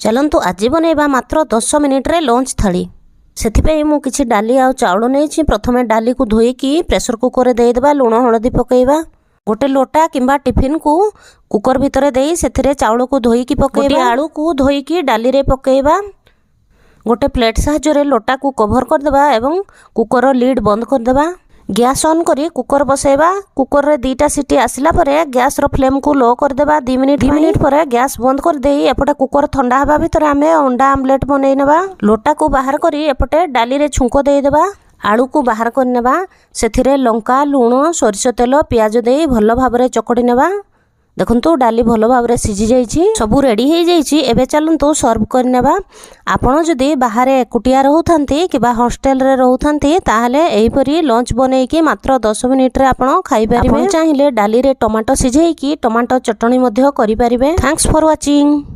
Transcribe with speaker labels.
Speaker 1: ଚାଲନ୍ତୁ, ଆଜି ବନେଇବା ମାତ୍ର 10 ମିନିଟ୍ରେ ଲଞ୍ଚ ଥାଳି। ସେଥିପାଇଁ ମୁଁ କିଛି ଡାଲି ଆଉ ଚାଉଳ ନେଇଛି। ପ୍ରଥମେ ଡାଲିକୁ ଧୋଇକି ପ୍ରେସର କୁକରରେ ଦେଇଦେବା, ଲୁଣ ହଳଦୀ ପକାଇବା। ଗୋଟେ ଲୋଟା କିମ୍ବା ଟିଫିନକୁ କୁକର ଭିତରେ ଦେଇ ସେଥିରେ ଚାଉଳକୁ ଧୋଇକି ପକାଇବା। ଆଳୁକୁ ଧୋଇକି ଡାଲିରେ ପକାଇବା। ଗୋଟେ ପ୍ଲେଟ୍ ସାହାଯ୍ୟରେ ଲୋଟାକୁ କଭର କରିଦେବା ଏବଂ କୁକରର ଲିଡ୍ ବନ୍ଦ କରିଦେବା। ଗ୍ୟାସ୍ ଅନ୍ କରି କୁକର ବସାଇବା। କୁକରରେ 2ଟା ସିଟି ଆସିଲା ପରେ ଗ୍ୟାସ୍ର ଫ୍ଲେମ୍କୁ ଲୋ କରିଦେବା 2 ମିନିଟ୍। 2 ମିନିଟ୍ ପରେ ଗ୍ୟାସ୍ ବନ୍ଦ କରିଦେଇ ଏପଟେ କୁକର ଥଣ୍ଡା ହେବା ଭିତରେ ଆମେ ଅଣ୍ଡା ଆମଲେଟ୍ ବନେଇ ନେବା। ଲୋଟାକୁ ବାହାର କରି ଏପଟେ ଡାଲିରେ ଛୁଙ୍କ ଦେଇଦେବା। ଆଳୁକୁ ବାହାର କରିନେବା। ସେଥିରେ ଲଙ୍କା, ଲୁଣ, ସୋରିଷ ତେଲ, ପିଆଜ ଦେଇ ଭଲ ଭାବରେ ଚକଟି ନେବା। ଦେଖନ୍ତୁ, ଡାଲି ଭଲ ଭାବରେ ସିଝି ଯାଇଛି, ସବୁ ରେଡ଼ି ହେଇଯାଇଛି। ଏବେ ଚାଲନ୍ତୁ ସର୍ଭ କରିନେବା। ଆପଣ ଯଦି ବାହାରେ ଏକୁଟିଆ ରହୁଥାନ୍ତି କିମ୍ବା ହଷ୍ଟେଲରେ ରହୁଥାନ୍ତି, ତାହେଲେ ଏହିପରି ଲଞ୍ଚ ବନେଇକି ମାତ୍ର 10 ମିନିଟ୍ରେ ଆପଣ ଖାଇପାରିବେ। ଚାହିଁଲେ ଡାଲିରେ ଟମାଟୋ ସିଝେଇକି ଟମାଟୋ ଚଟଣି ମଧ୍ୟ କରିପାରିବେ। Thanks for watching.